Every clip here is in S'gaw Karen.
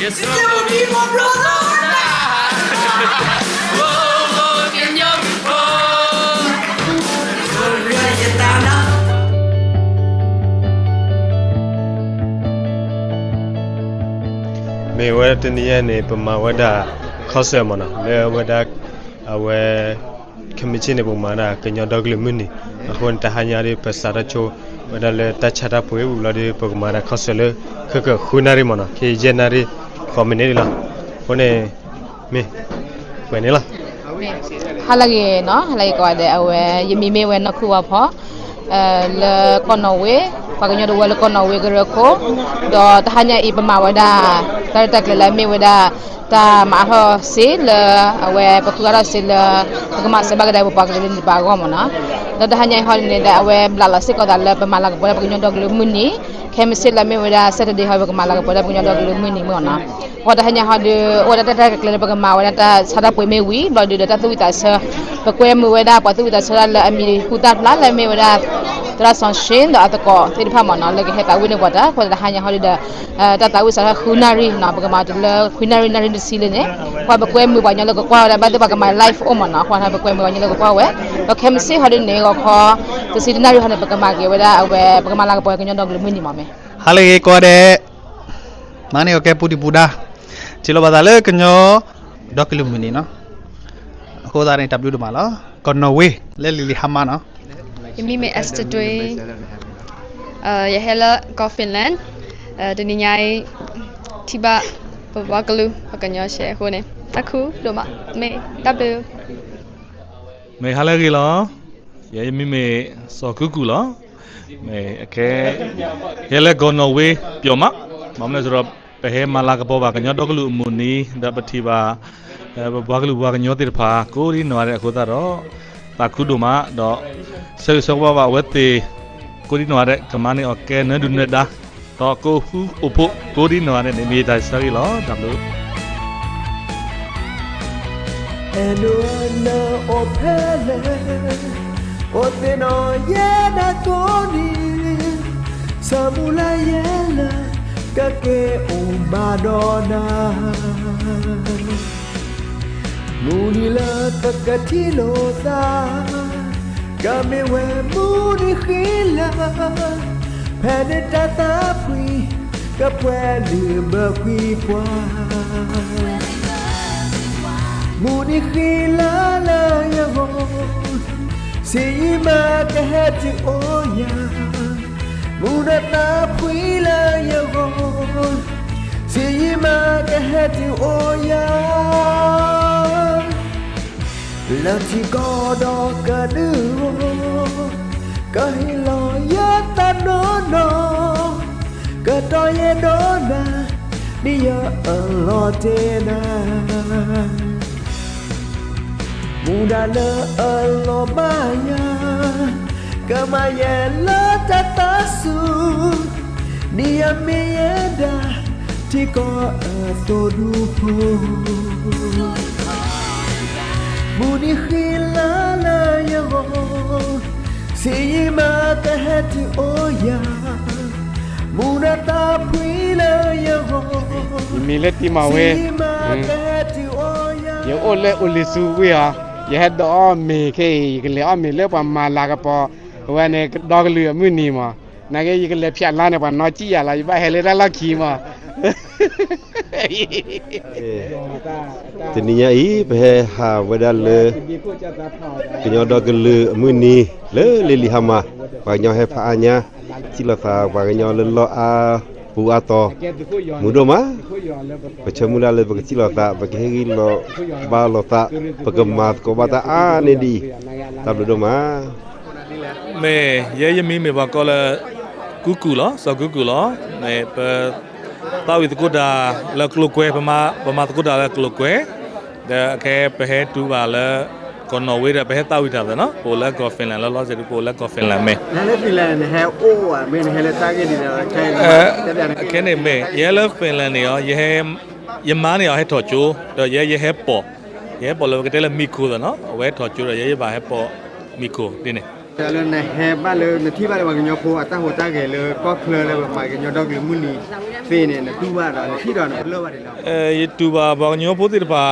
မ့ၢ်ဝဲတနံၤအံၤန့ၣ် ပမၤဝဲဒၣ် concert မ့ၢ်နီၤ လၢဝဲဒၣ် အဝဲ ခဲမုၢ်ဆ့ၣ်န့ၣ် ပကမၤဒၣ်ကညီဒီကလုာ်မုၢ်နံၤ, အဃိန့ၣ် တဟါညါဒီး ပစးထီၣ်ဆိဝဲဒၣ်လၢတၢ်ဆါတၢ်ပှ့ၤဝံၤလီၤဒီး ပကမၤဒၣ် concert လၢ ခဲကဃုနၣ်ရံၣ်မ့ၢ်နီၤ, ခံယဲၢ်နၣ်ရံၣ် ဃိးမံးနံးလီၤ. အဃိန့ၣ် မ့ၢ် ပှဲၤန့ၣ်လီၤ. ဟါလၢအဂ့ၤနီၤ, ဟါလၢအဂ့ၤကိးဂၤဒဲး, အဝဲ ယမံၤမ့ၢ်ဝဲနီၢ်ခူဝါဖီ လၢကီၢ်နီၣ်ဝ့, ပှၤကညီတဝၢလၢကီၢ်နီၣ်ဝ့ကရၢခိၣ်, ဒီးတဟါညါအံၤ ပမၤဝဲဒၣ် တၢ်ရဲၣ်တၢ်ကျဲၤလၢအမ့ၢ်ဝဲဒၣ် တၢ်မၤအါထီၣ်စ့လၢ အဝဲပဃုအါထီၣ်စ့လၢ ပကမၤစၢၤဘၣ်ကဒါပပှၤကလုာ်လၢနံၣ်တပၤအဂီၢ်မ့ၢ်နီၤ. ဒီးတဟါညါအံၤဟီဒ်န့ၣ်ဒီး အဝဲဘျးလီၤစ့ၢ်ကီးသးလၢပမၤလၤကပီၤဒၣ်ပကညီဒီကလုာ်မုၢ်နံၤ, ခဲမုၢ်ဆ့ၣ်လၢအမ့ၢ်ဝဲဒၣ် Saturday ဟီ ပကမၤလၤကပီၤဒၣ်ပကညီဒီကလုာ်မုၢ်နံၤမ့ၢ်နီၤ. အဃိတဟါညါဟီဒီး အိၣ်ဝဲဒၣ်တၢ်ရဲၣ်တၢ်ကျဲၤလၢပကမၤဝဲဒၣ်တၢ်ဆါတၢ်ပှ့ၤမ့ၢ်ဝံၤ ဘျီဒီး ဒီးတၢ်သူၣ်ဝံၣ်သးဆၢ, ပကွဲမုာ်ဝဲဒၣ်ပှၤသူၣ်ဝံၣ်သးဆၢဒၣ်လၢအမံၤဟူသၣ်ဖျါလၢအမ့ၢ်ဝဲဒၣ် သရၣ်စီၤၡ့ဒီးအသကိးသ့ၣ်တဖၣ်မ့ၢ်နီၤ လၢကဟဲသးဝံၣ်န့ၢ်ပှၤတၢ်, အဃိတဟါညါဟီဒီး တၢ်သးဝံၣ်စးထီၣ်ဃုနၣ်ရံၣ်နီၤ, ပကမၤတုၤလၢခွံနၣ်ရံၣ် နၣ်ရံၣ်တဆံလံန့ၣ်, ပှၤပကွဲမုာ်ပှၤကညီလၢကကွၢ်ဝဲဒၣ် ဘၣ်သ့ၣ်ပှၤကမၤ live အိၣ်မ့ၢ်နီၤ, အဃိပကွဲမုာ်ပှၤကညီလၢကကွၢ်ဝဲ, ဒီးခဲမုၢ်ဆ့ၣ်ဟီဒ်န့ၣ် ဂီၤခီ တဆံတနၣ်ရံၣ်ဟီန့ၣ် ပကမၤက့ၤဝဲဒၣ်အဝဲ ပကမၤလၤကပီၤကညီဒီကလုာ်မုၢ်နံၤမ့ၢ်မ့ၢ်. ဟါလၢအဂ့ၤကိးဂၤဒဲး, မၤန့ၢ်အီၤကဲပူၤဒံးပူၤဒါ, ထံၣ်လိာ်ဘၣ်သးလၢကညီဒီကလုာ်မုၢ်နံၤနီၤ, အဃိသတးန့ၣ် တၢ်ဘျုးဒိၣ်မးလီၤ, ကီၢ်နီၣ်ဝ့ လၢလံၤလံၤဟါမါနီၤ. ယမံၤမ့ၢ် Esther Dwayne, ယဟဲလၢကီၢ် Finland, တနံၤညါအံၤ ထံၣ်ဘၣ်ပပှၤကလုာ် ပှၤကညီရှဲအဃိန့ၣ် တၢ်ခုဒိၣ်မး, မ့ၢ်တၢ်ဘျုး. မ့ၢ်ဟါလၢအဂ့ၤလီၤ, ယဲယမံၤမ့ၢ်စီၤကူကူလီၤ, မ့ၢ်အခဲ ယဲလၢကီၢ်နီၣ်ဝ့ပျီမး, ဘၣ်မနုၤလဲၣ်ဆိုတော့ ပဟဲမၤလၤကပီၤဘၣ်ကညီဒီကလုာ်အမုၢ်နံၤ ဒီးပထံၣ်ဘၣ် ပပှၤကလုာ်ပှၤကညီသ့ၣ်တဖၣ် ကိးဒံနီၢ်ဂၤဒဲးအဃိသတးဒီး သးခုဒိၣ်မး ဒီးဆၢဂ့ၤဆၢဝါဘၣ်အဝဲသ့ၣ် ကိးဒံနီၢ်ဂၤဒဲး ကမၤန့ၢ်အီၤကဲနၢဒုၣ်နၢဒါ ဒီးကအိၣ်ဃူအိၣ်ဖိးကိးဒံနီၢ်ဂၤဒဲးန့ၣ် မ့ၢ်ယတၢ်ဆၢဂ့ၤလီၤ. တၢ်ဘျုး အဲၣ်ဒိးနၢ်အီၣ်ဖဲလဲၣ်, အိၣ်သ့ၣ်နီၣ်ယဲဒၣ်ကိးနံၤ, ဆၢမုၢ်လၢ်ယဲလၢ ကက့ၤအိၣ်မးဒီးနၤ, မုၢ်နံၤလၢပကထံၣ်လိာ်သး ကမ့ၢ်ဝဲမုၢ်နံၤဃ့လၢ ဖဲန့ၣ်တၢ်သးဖှံ ကပှဲၤလုာ်ဘၢကွံာ်ပှၤ, မုၢ်နံၤဃ့လၢလၢယဂီၢ်, ဆံးယံာ်မးကဟဲတုၤအိၣ်ယၤ, မုၢ်နံၤသးဖှံလၢယဂီၢ်, ဆံးယံာ်မးကဟဲတုၤအိၣ်ယၤ လၢထံကီၢ်ဒီးကနုာ်ဂီၢ်, ကဟ့ၣ်လီၤယသးနီၢ်နီၢ်, ကတီၢ်ယဲၢ်ဒီးနၤ, ဒ်ယအၢၣ်လီၤတ့ၢ်နၤ, မူဒါလၢအလီၤဘၣ်ယၤ, ကမၤယဲလၢတၢ်သးစူၤ, ဒ်ယမ့ၢ်ယဲဒၣ် ထံကီၢ်အသိၣ်ဒူဖိ မုၢ်နံၤဃ့လၢလၢယဂီၢ်, ဆံးယံာ်မးကဟဲတုၤအိၣ်ယၤ, မုၢ်နံၤသးဖှံလၢယဂီၢ်, ယမံၤလၢတံမၤဝ့, ယအိၣ်လၢအိၣ်လံၤစူဝ့ၢ်ဧါ, ယဟဲဒိးအီၣ်မ့ၤခဲအံၤ ယကလဲၤအီၣ်မ့ၤလၢပှၤမၤလၤကပီၤ အဝဲန့ၣ် ဒီကလုာ်အမုၢ်နံၤမး, နာ်က့ယကလဲၤဖၠးလါန့ၣ် ပှၤနီၢ်ကံၣ်ယၤလီၤ ယဘၣ်ဟဲလၢတၢ်လီၢ်ခံမး တနံၤညါအံၤ ပဟဲဟးဝဲဒၣ်လၢ ကညီဒီကလုာ်အမုၢ်နံၤ လၢလံၤလံၤဟါမး, ပှၤကညီဟဲဖးအါညါ, ထံၣ်လိာ်သးပှၤကညီလၢလီၢ်အါပူၤအါတီၤ, မုာ်ဒိၣ်မး, ပဆၢမုၢ်လၢ်လၢပကထံၣ်လိာ်သး, ပကဟ့ၣ်ဂံၢ်လိာ်ဘါလိာ်သး, ပကမၤသကိးဘၣ်တၢ်အါန့ၢ်ဒံးအံၤ, တၢ်ဘျုးဒိၣ်မး. မ့ၢ်ယဲယမံၤမ့ၢ်ပှၤကိးလၢ ကူကူလီၤ, စီၤကူကူလီၤ. မ့ၢ်ပသးဝံၣ်သကိးတၢ်လၢကျိၤကွဲၤ, ပမၤသကိးတၢ်လၢကျိၤကွဲၤ, ဒီးအခဲပဟဲတုၤဘၣ်လၢ ကီၢ်နီၣ်ဝ့ဒီး ပဟဲသးဝံၣ်တၢ်သ့နီၤ, ပအိၣ်လၢကီၢ် Finland လၢလီၤစ့ၢ်ကီး ပအိၣ်လၢကီၢ် Finland မ့ၢ် ခဲန့ၣ်မ့ၢ် ယဲလၢ Finland န့ၣ်အီၤ ယမါန့ၣ်အီၤဟဲထီၣ်ကၠိ, ဒီးယဲယဟဲပိာ်, ယဟဲပိာ်လၢပကတဲလၢမံခိသ့နီၤ, အဝဲဟဲထီၣ်ကၠိဒီး ယဲယဘၣ်ဟဲပိာ်မံခိဒ်န့ၣ် တၢ်လၢနဟဲဘၣ်လၢ နထံၣ်ဘၣ်လၢပှၤကညီဖိအတၢ်ဟူးတၢ်ဂဲၤလၢကီၢ်ချၢလၢပမၤကညီဒီကလုာ်မုၢ်နံၤသ့န့ၣ် နတူၢ်ဘၣ်ဒီး နထံၣ်ဒီးနပလၢၢ်ဘၣ်ဒ်လဲၣ်. ယတူၢ်ဘၣ်ပှၤကညီဖိသ့ၣ်တဖၣ်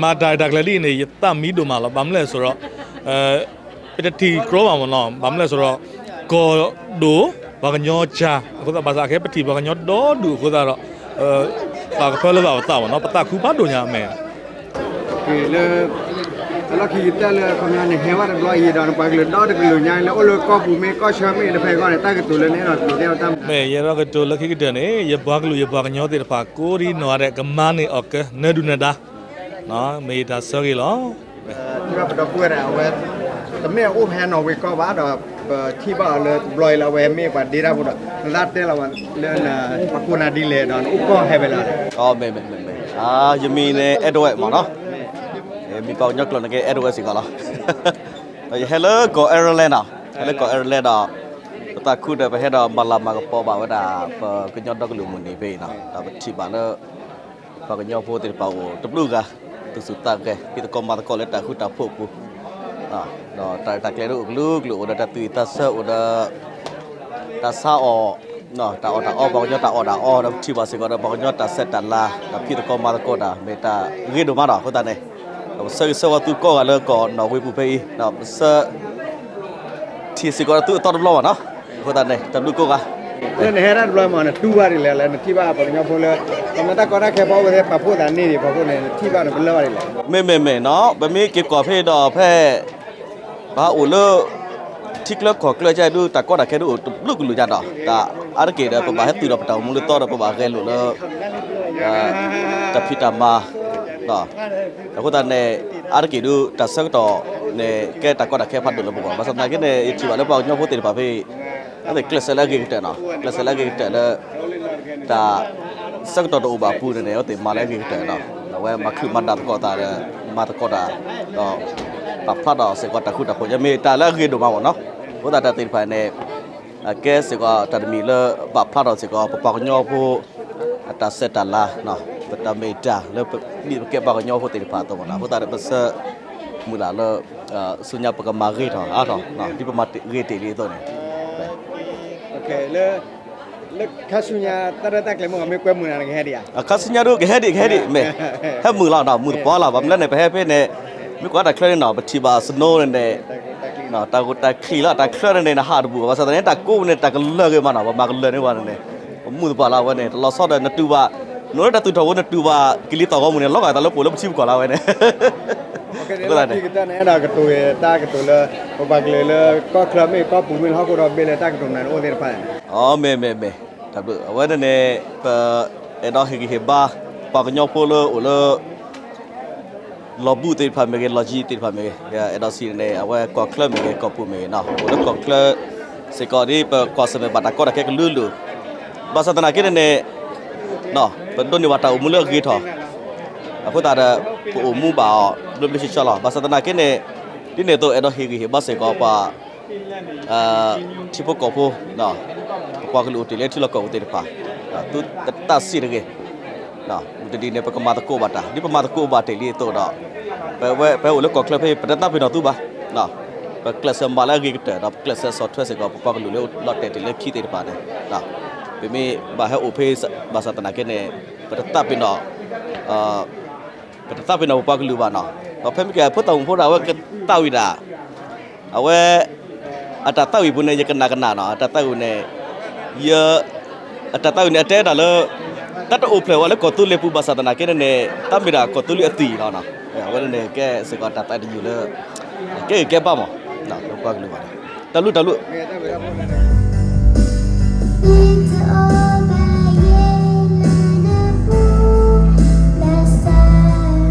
မၤတၢ်တၢ်ကျဲၤဒ်အံၤန့ၣ် ယသးမံဒိၣ်မးလီၤ. ဘၣ်မနုၤလဲၣ်ဆိုတော့ ပတထံၣ်ကြီဘၣ်မ့ၢ်နီၤ. ဘၣ်မနုၤလဲၣ်ဆိုတော့ ကီၢ်ဒိၣ် ပှၤကညီကၢ် အဃိသတး ဘၣ်ဆၣ်အခဲပထံၣ်ပှၤကညီဒီဒူၣ်အဃိသတးဒီး ပာ်ကဖၢလၢဘၣ်ပသးမ့ၢ်နီၤ. ပသးခုဖးဒိၣ်ညါအမဲာ် လၢ အလီၢ်ခံကတၢၢ်လၢ ခီပညီန့ၣ် ဟဲဘၣ်တဘျီအံၤဒီး နပှၤကလုာ်ဒီတကလုာ်ညါလၢအိၣ်လၢကီၢ်ပူၤမ့ၢ်ကီၢ်ဆၢမ့ၢ်တဖဲအဂီၢ်န့ၣ် တၢ်ကတိၤလၢနအဲၣ်ဒိးကတိၤတဲအီၤတၢ်မနုၤ. မ့ၢ်ယအဲၣ်ဒိးကတိၤလၢခံကတၢၢ်န့ၣ် ယပှၤကလုာ်ယပှၤကညီသ့ၣ်တဖၣ် ကိးဒံနီၢ်ဂၤဒဲး ကမၤန့ၢ်အီၣ်ကဲ နၢဒူၣ်နၢဒါ မ့ၢ်ယတၢ်ဆၢဂ့ၤလီၤ. ထံၣ်ဘၣ်ပဒီပုၢ်ဝဲၢ်ဒီး အဝဲ တမ့ၢ်အိၣ်ဖဲနီၣ်ဝ့ကီၢ်ဘၣ်ဒီး ပထံၣ်ဘၣ်အီၤလၢတဘျီအံၤလၢအဝဲမ့ၢ်ပှၤဒ့တၢ်ဖိဒီး နသးတဲလီၤလၢနပှၤကိးနၤဒ်လဲၣ်ဒီး နအိၣ်ကီၢ်ဖဲလဲၣ်. မ့ၢ်မ့ၢ်မ့ၢ်မ့ၢ် ယမံၤန့ၣ် အဲၣ်ဒိးဝဲၢ်မ့ၢ်နီၤ. မံၤပှၤကညီကျိာ်န့ၣ်ကဲ အဲၣ်ဒိးဝဲၢ်စ့ၢ်ကီးလီၤ. ဒီးယဟဲလၢကီၢ်အဲရလဲၣ်နီၤ, ဟဲလၢကီၢ်အဲရလဲၣ်ဒီး ပသးခုဒီးပဟဲဒီးမၤလၤမၤကပီၤဘၣ်ဝဲဒၣ် ပကညီဒီကလုာ်မုၢ်နံၤဖဲအံၤနီၤ, ဒီးပထံၣ်ဘၣ်လၢ ပှၤကညီဖိသ့ၣ်တဖၣ်အိၣ်တဘျုးဂၤ သူၣ်စူၤသးဂဲၤ ဖံးသကိးမၤသကိးလၢတၢ်ဃူတၢ်ဖိးအပူၤ, ဒီးတၢ်ရဲၣ်တၢ်ကျဲၤဒ်အိၣ်ကလုာ်ကလုာ် အိၣ်ဒီးတၢ်သူၣ်ဝံၣ်သးဆၢ အိၣ်ဒီး တၢ်ဆါအီၣ် တၢ်အီၣ်တၢ်အီ ပှၤကညီတၢ်အီၣ်တၢ်အီ ဒီးပထံၣ်ဘၣ်စ့ၢ်ကီးဒီး ပှၤကညီတၢ်ဆဲးတၢ်လၤ ဒီးဖံးသကိးမၤသကိးတၢ် မ့ၢ်တၢ်ဂ့ၤဒိၣ်မးဒီး အဃိသတးန့ၣ် ဒီးပဆၢဂ့ၤဆၢဝါသုကိးဂၤလၢကီၢ်နီၣ်ဝ့ပူၤဖဲအံၤ ဒီးပဆၢ ထံၣ်စ့ၢ်ကီးဒီးသုအသီတဘျီဘၣ်နီၤ, အဃိသတးန့ၣ် တၢ်ဘျုးကိးဂၤ လၢနဟဲတၢ်တဘျီမ့ၢ် နတူၢ်ဘၣ်ဒ်လဲၣ် လၢနထံၣ်ဘၣ်ပှၤကညီဖိလၢ ပမ့ၢ်တၢ်ကီတၢ်ခဲဖီဝဲသ့ၣ် ပာ်ဖှိၣ်သးန့ၢ်ဒံး ပာ်ဖှိၣ်န့ၣ် နထံၣ်ဘၣ်နပလၢၢ်ဘၣ်ဒ်လဲၣ်. မ့မ့ၢ်မ့ၢ်နီၤ ပမ့ၢ်က့ၤကွၢ်ဖဲဒီးဖဲ ပဟးအိၣ်လၢ ထံချၢကီၢ်ချၢကဒုး တၢ်ကီတၢ်ခဲဒုးအိၣ်တဘျုးကလုာ်ညါဒီး တၢ်အါတက့ၢ်ဒီး ပဘၣ်ဟဲသုးဒီးပတၢ်အိၣ်မူလၢသီဒီး ပဘၣ်ဂဲၤလိာ်လၢ တၢ်ဖံးတၢ်မၤ အဃိသတးန့ၣ် အါတက့ၢ်ဒုး တၢ်ဆၢကတီၢ်န့ၣ် ကဲတၢ်ကီတၢ်ခဲဖးဒိၣ်လၢပဂီၢ် ဘၣ်ဆၣ်သနာ်က့န့ၣ် ယထံၣ်ဘၣ်လၢပှၤကညီဖိသ့ၣ်တဖၣ်ဖဲ အဝဲသ့ၣ်ကျဲးစၢးလၢအဂ့ၤကတၢၢ်နီၤ, ကျဲးစၢးလၢအဂ့ၤကတၢၢ်လၢ တၢ်ဆၢကတီၢ်တအိၣ်ဘၣ်အပူၤန့ၣ်န့ၣ် အဝဲသ့ၣ်မၤလၢအဂ့ၤကတၢၢ်နီၤ, အဝဲမၤချုးမၤဒၣ်သကိးသးဒီး မၤသကိးတၢ် ဒီး ပာ်ဖျါထီၣ်စ့ၢ်ကီးတၢ်ဃူတၢ်ဖိး မ့ၢ်တၢ်လၢအဂ့ၤဒိၣ်မးမ့ၢ်နီၤ, အဃိသတးတၢ်သ့ၣ်တဖၣ်န့ၣ် ကဲစ့ၢ်ကီးတၢ်တမံၤလၢ ပာ်ဖျါထီၣ်စ့ၢ်ကီး ပပှၤကညီဖိ အတၢ်ဆဲးတၢ်လၤ ပတၢ်မ့ၢ်တၢ်လၢပ ဒ်ပကဲပှၤကညီဖိသ့ၣ်တဖၣ်အသိးမ့ၢ်နီၤ, အဃိသတးဒီးပစၢ မုၢ်လၢ်လၢ ဆူညါပကမၤဂ့ၤထီၣ်အါထီၣ် ဒ်ပမၤဂ့ၤတ့ၢ်လံအသိးန့ၣ် လၢ လၢခါဆူညါ တၢ်ရဲၣ်တၢ်ကျဲၤမ့ၢ်ဂ့ၤ မ့ၢ်ကွဲမုာ်နၤန့ၣ် ကဟဲဒံးဧါ. ခါဆူညါဒုး ကဟဲဒံး ကဟဲဒံး မ့ၢ် ဟဲမုာ်လီၤနီၤ, မုာ်တပှီၤလီၤ, ဘၣ်မနုၤလဲၣ်န့ၣ် ပဟဲဖဲန့ၣ် မ့ၢ်ကွၢ်တၢ်ချၢန့ၣ်နီၤ ပထံၣ်ဘၣ် snow န့ၣ်န့ၣ် တၢ်ဂိၢ်တၢ်ချံးလီၤ, တၢ်ချၢန့ၣ်န့ၣ် နဟးတဘူးဘၣ်, ဘၣ်ဆၣ်သနာ်က့ တၢ်ကိးပူၤန့ၣ် တၢ်ကလၢာ်ဂ့ၤမးနီၤ, ပမၤကလၢာ်န့ၢ်ဝဲန့ၣ်န့ၣ် ပမုာ်တပှီၤလီၤဝဲန့ၣ်, တလီၤဆီဒီးနတူၢ်ဘၣ် နအိၣ်လၢတၢ်သူၣ်ထီၣ်ပူၤ နတူၢ်ဘၣ်ကလံၤသီၣ်ဂီၤမုၢ်န့ၣ် လီၤဂာ်သးလၢပအိၣ်လၢပထံပကီၢ်လီၤဝဲန့ၣ် လၢခံကတၢၢ်န့ၣ် အဲၣ်ဒိးကတိၤတၢ်ကတိၤလၢ ပပှၤကလုာ်လၢကီၢ်ချၢမ့ၢ်ကီၢ်ပူၤမ့ၢ်လၢဟီၣ်ခိၣ်ဒီဘ့ၣ်လၢတၢ်ကတိၤနၤန့ၣ်အိၣ်သ့ၣ်တဖၣ်န့ၣ်. အီ မ့ၢ်မ့ၢ်မ့ၢ် တၢ်ဘျုး အဝဲန့ၣ်န့ၣ် ပအဲၣ်ဒိးဟ့ၣ်ဂံၢ်ဟ့ၣ်ဘါ ပှၤကညီဖိလၢအိၣ်လၢ လီၤဘူၣ်သ့ၣ်တဖၣ်မ့ၢ်ဂ့ၤ လီၤယံၤသ့ၣ်တဖၣ်မ့ၢ်ဂ့ၤ အဲၣ်ဒိးစံးန့ၣ် အဝဲကီၢ်ချၢမ့ၢ်ဂ့ၤ ကီၢ်ပူၤမ့ၢ်ဂ့ၤနီၤ အိၣ်လၢကီၢ်ချၢစ့ၢ်ကီးဒ် ပကွၢ်ဆၢၣ်မဲာ်ဘၣ်တၢ်ကီတၢ်ခဲကလုာ်ကလုာ် ဘၣ်ဆၣ်သနာ်က့န့ၣ်န့ၣ် ပဒိးန့ၢ်ဘၣ်တၢ်အိၣ်မူလၢအဂ့ၤထီၣ် အဃိသတးဒီး ပအိၣ်မူဘၣ်အီၤဘျ့ဘျ့ဆှီဆှီလီၤ. ဘၣ်ဆၣ်သနာ်က့န့ၣ် ဒ်န့ၣ်အသိး အဲၣ်ဒိးဟ့ၣ်ဂံၢ်ဟ့ၣ်ဘါစ့ၢ်ကီးပှၤ ထံဖိကီၢ်ဖိ ပပှၤကလုာ်အိၣ်တ့ၢ်လၢထံလီၢ်ကီၢ်ပူၤသ့ၣ်တဖၣ် သုတၢ်စံးတဂ့ၤ မုၢ်တနံၤန့ၣ် ပကမၤသကိးဘၣ်တၢ် ဒ်ပမၤသကိးဘၣ်တ့ၢ်လံအသိးဒီး ပဝဲ ပဟဲအိၣ်လၢကီၢ်ချၢဖဲ ပတသးပ့ၤနီၣ်သုဘၣ် ပကျဲးစၢးမၤလၢအဂ့ၤကတၢၢ် ဒီးပကျဲးစၢးဆီၣ်ထွဲစ့ၢ်ကီး ပပှၤကလုာ်လၢလီၤတဲာ်တ့ၢ်လၢခံသ့ၣ်တဖၣ်န့ၣ် ပမ့ၢ်ဘၣ်ဟဲအိၣ်ဖဲ ဘၣ်ဆၣ်သနာ်က့န့ၣ် ပတသးပ့ၤနီၣ် ပတသးပ့ၤနီၣ်ပပှၤကလုာ်ဘၣ်နီၤ ဒီးဖဲမ့ၢ်ကဲ ဖိသၣ်မုၣ်ဖိဒီး အဝဲကသးဝံၣ်ဒၣ် အဝဲ အတၢ်သးဝံၣ်ပူၤန့ၣ် ယကနၣ်ကနၣ်နီၤ အတၢ်သးဝံၣ်န့ၣ် ယ အတၢ်သးဝံၣ်န့ၣ် အတဲဒၣ်လၢ တၢ်တအိၣ်ဖျဲၣ်ဝဲလၢကီၢ်သူလ့ၤပူၤ ဘၣ်ဆၣ်သနာ်က့န့ၣ်န့ၣ် တၢ်မ့ၢ်ဒၣ်ကီၢ်သူလ့ၤအသွံၣ်လီၤနီၤ အဝဲန့ၣ်န့ၣ် ကဲစ့ၢ်ကီးတၢ်သးတယုၢ်လၢ ကဲဂ့ၤကဲဘၣ်မး ပပှၤကလုာ်ဘၣ်နီၤ တၢ်ဘျုးတၢ်ဘျုး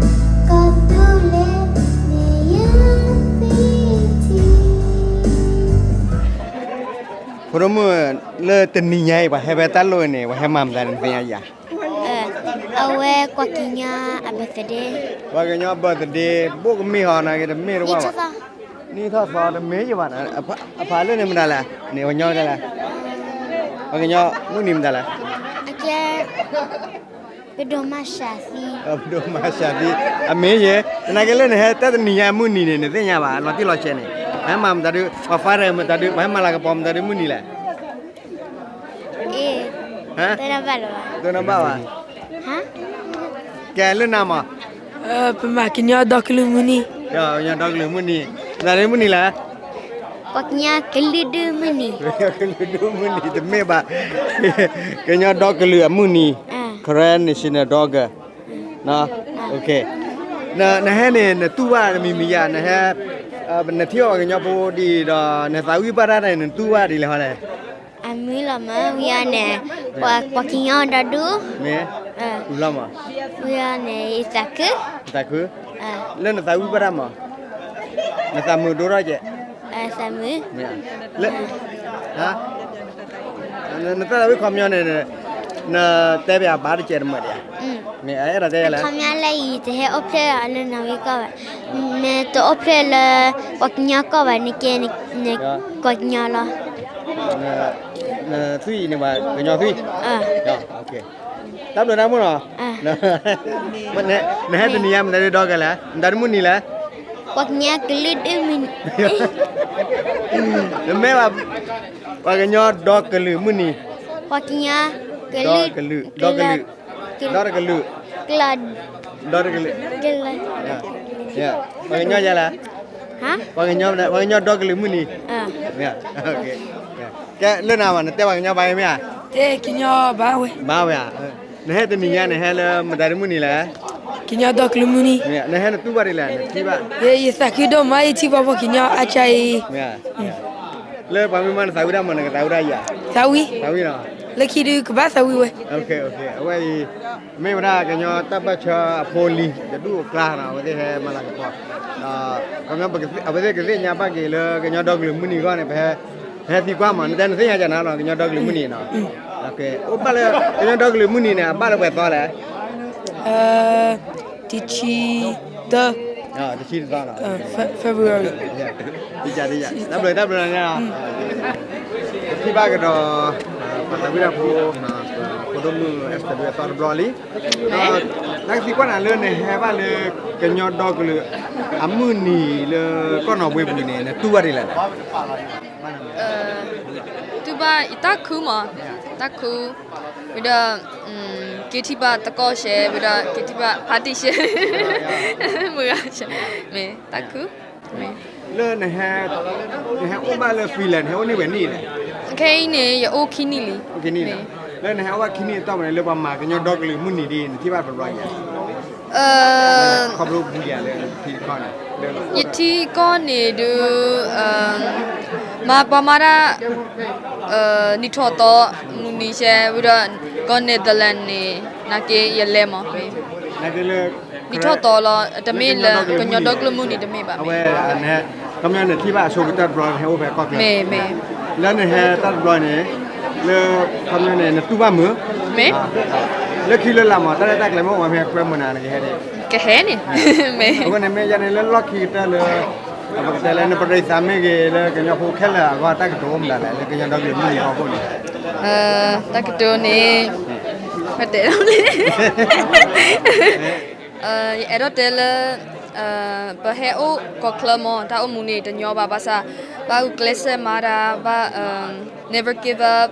ဖိဒိၣ်မုၣ် လၢတနံၤညါအံၤ ပှၤဟဲဖဲတၢ်လိၣ်အံၤန့ၣ် ပှၤဟဲမၤမတၤန့ၣ် နသ့ၣ်ညါယၤ အဝဲကွၢ်ကံညါအ birthday ပှၤကညီ birthday ဘိၣ်ကမ့ၢ်ဟီနီၤ ကတမ့ၢ်တဝၣ်ဘၣ် နံၣ်ထီၣ်သီတမ့ၢ်ယဘၣ်နီၤ အဖးလၢန့ၣ်မတၤလဲၣ် န့ၣ်ပှၤကညီမတၤလဲၣ် ပှၤကညီမုၢ်နံၤမတၤလဲၣ် အကဲ ပဒိၣ်မးစှၤသံ, ပဒိၣ်မးစှၤသံ, အမ့ၢ်ယဲ, သနာ်က့လၢနဟဲတၢ်တနံၤညါမုၢ်နံၤန့ၣ် နသ့ၣ်ညါဘၣ် လီၤတံၢ်လီၤဆဲးန့ၣ်, ပဟဲမၤမတၤဒုး ပှၤဖါရဲၣ်မတၤဒုး ပှၤဟဲမၤလၤကပီၤမတၤဒုးမုၢ်နံၤလဲၣ်. တနဘၣ်လၢၤဘၣ်, တနဘၣ်ဘၣ်, ကဲလၢနၤမး, ပမၤကညီဒီကလုာ်မုၢ်နံၤ, ကညီဒီကလုာ်မုၢ်နံၤ, မတၤဒုးမုၢ်နံၤလဲၣ်. ပှၤကညီကလုာ်ဒူၣ်မုၢ်နံၤ, ကညီကလုာ်ဒူၣ်မုၢ်နံၤတမ့ၢ်ဘၣ်, ကညီဒီကလုာ်အမုၢ်နံၤ, Karen National Day, နဟဲန့ၣ် နတူၢ်ဘၣ်နမံၤမံၤယါ, နဟဲ, နထံၣ်ဘၣ်ပှၤကညီဖိဒ်အံၤဒီး နသးဝံၣ်ဘၣ်တၢ်န့ၣ် နတူၢ်ဘၣ်ဒ်လဲၣ်ဟီလဲၣ်. အမုာ်လီၤမး ဝံၤအီၤန့ၣ်, ပှၤကညီဒီဒူၣ်, မ့ၢ်, ဝံၤအီၤန့ၣ် ယသးခု, ယသးခု, လၢနသးဝံၣ်ဘၣ်တၢ်မး, နသးမုာ်ဒိၣ်ထီၣ်ကဲး, သးမုာ်, လၢ နတၢ်သးဝံၣ်ခီပညီန့ၣ်, နတဲပယၤဘၣ်တကဲးတမုာ်ဒံးဧါ, မ့ၢ်အဲၣ်ဒိးတဲယၤလဲၣ်. ခီပညီလၢအံၤ တဟဲအိၣ်ဖျဲၣ်လၢနီၣ်ဂံၢ်ကီၢ်ဘၣ်, မ့ၢ်တအိၣ်ဖျဲၣ်လၢ ပှၤကညီကီၢ်ဘၣ်န့ၣ်ကဲ, ကညီလီၤ, နသွံၣ်အံၤန့ၣ် ကညီသွံၣ်, တၢ်ဘျုးတၢ်မုာ်နီၤ, နဟဲတနံၤညါ မတၤဒုးဒီကလုာ်လဲၣ်, မတၤဒုးမုၢ်နံၤလဲၣ်. ပှၤကညီကလုာ်ဒူၣ်မုၢ်နံၤ, တမ့ၢ်ဘၣ်, ပှၤကညီဒီကလုာ်မုၢ်နံၤ, ပှၤကညီကလုာ်, ဒီကလုာ်, ဒီတကလုာ်, ဒီတကလုာ်, ပှၤကညီယဲလဲၣ်, ပှၤကညီ, ပှၤကညီဒီကလုာ်မုၢ်နံၤ, ကဲလၢနၤမး နတဲပှၤကညီဘၣ်အံၤမ့ၢ်ဧါ, တဲကညီဘၣ်ဝဲ, ဘၣ်ဝဲဧါ, နဟဲတနံၤညါန့ၣ် ဟဲလၢမတၤဒုးမုၢ်နံၤလဲၣ်, ကညီဒီကလုာ်မုၢ်နံၤ, နဟဲနတူၢ်ဘၣ်ဒ်လဲၣ် နထံၣ်ဘၣ်, ယသးခုဒိၣ်မး ယထံၣ်ဘၣ်ပှၤကညီအါကါအံၤ, လၢပှၤမ့ၢ်မၤနသးဝံၣ်တၢ်မး နကသးဝံၣ်တၢ်ယၤ, သးဝံၣ်, သးဝံၣ်နီၤ, လၢခံဒုးကဘၣ်သးဝံၣ်ဝဲ, အဝဲအံၤ, မ့ၢ်ဝဲဒၣ်ကညီတၢ်ဘၣ်ဆၢအဖိလံၤ တဒူၣ်အကျါနီၤ အဝဲသ့ၣ်ဟဲမၤလၤကပီၤ, ဒီး, အဝဲသ့ၣ်ကသ့ၣ်ညါဘၣ်က့ၤလၢကညီဒီကလုာ်မုၢ်နံၤအဂီၢ်န့ၣ် ပဟဲ, ပဟဲသံကွၢ်မး နတဲနသ့ၣ်ညါကနီၤ ကညီဒီကလုာ်မုၢ်နံၤနီၤ, အိၣ်ဘၣ်လၢ, ကညီဒီကလုာ်မုၢ်နံၤန့ၣ် အဘၣ်လၢပှဲၤသီလဲၣ် တဆံတၢ, တဆံတသီလီၤ, February, တၢ်ဘျုးတၢ်ဘျုးလီၤ, ထံၣ်ဘၣ်ကဒီး, ပှၤသးဝံၣ်တၢ်ဖိ, ဖိဒိၣ်မုၣ် Esther ဒုးအသီတဘျီလံ, ဒီး, နကသံကွၢ်နၤလၢနဟဲဘၣ်လၢ, ကညီဒီကလုာ်, အမုၢ်နံၤလၢကီၢ်နီၣ်ဝ့ပူၤန့ၣ် နတူၢ်ဘၣ်ဒ်လဲၣ်န့ၣ် တူၢ်ဘၣ်ယတၢ်ခုမး, တၢ်ခု, ဝံၤဒီး, က့ၤထံၣ်ဘၣ်သကိးရှဲ ဝံၤဒီးက့ၤထံၣ်ဘၣ်ဖါတံၢ်ရှဲ, မုၢ်ဂၤရှဲ, မ့ၢ်တၢ်ခု, မ့ၢ်, လၢနဟဲ, နဟဲအိၣ်ဘၣ်လၢ Finland နဟဲအိၣ်န့ၢ်ဝဲနံၣ်လဲၣ်, ခဲအံၤန့ၣ် ယအိၣ်ခံနံၣ်လံ, လၢနဟဲအိၣ်ဘၣ်ခံနံၣ်အတီၢ်ပူၤန့ၣ် လၢပှၤမၤကညီဒီကလုာ်မုၢ်နံၤဒ်အံၤ နထံၣ်ဘၣ်တဘျီယၤ ခီဖျိပူၤယၤလၢထံတခီန့ၣ်, ယထံကီၢ်န့ၣ်ဒုး, မၤပှၤမၤတၢ်, နံၣ်ထီၣ်သီ, မုၢ်နံၤရှဲ ဝံၤဒီး, ကီၢ် Netherlands န့ၣ်, နာ်က့ယလဲၤမး, နံၣ်ထီၣ်သီလီၤ တမ့ၢ်လၢကညီဒီကလုာ်မုၢ်နံၤတမ့ၢ်ဘၣ်, အဝဲ, ခီပညီနထံၣ်ဘၣ်အဆိကတၢၢ်တဘျီဟဲအိၣ်ဖဲကီၢ်ချၢ, မ့ၢ်, လၢနဟဲတၢ်တဘျီန့ၣ်, လၢ, ခီပညီန့ၣ် နတူၢ်ဘၣ်မုာ်, မ့ၢ်, လၢခံလၢလာ်မး တၢ်ရဲၣ်တၢ်ကျဲၤမ့ၢ်အိၣ်ဝဲမ့ၢ်ဟဲကွဲမုာ်နၤ နကဟဲန့ၣ်, ကဟဲန့ၣ်, မ့ၢ်, အဃိန့ၣ်မ့ၢ်ယၤန့ၣ်လၢလီၢ်ခံကတၢၢ်လၢ, ပကတဲလၢနပရံသးမ့ၢ်ဂ့ၤ လၢကညီဖိခဲလၢာ်အဂီၢ် တၢ်ကတိၤအိၣ်မတၤလဲၣ် လၢကညီဒီကလုာ်မုၢ်နံၤအဖီခိၣ်န့ၣ်, တၢ်ကတိၤန့ၣ်, ပတဲလီၤ, ယအဲၣ်ဒိးတဲလၢ, ပဟဲအိၣ်ကီၢ်ချၢမး တၢ်အိၣ်မူန့ၣ်တညီဘၣ် ဘၣ်ဆၣ်, ဘၣ်ဂုာ်ကျဲးစၢးမၤတၢ် ဘၣ်, never give up,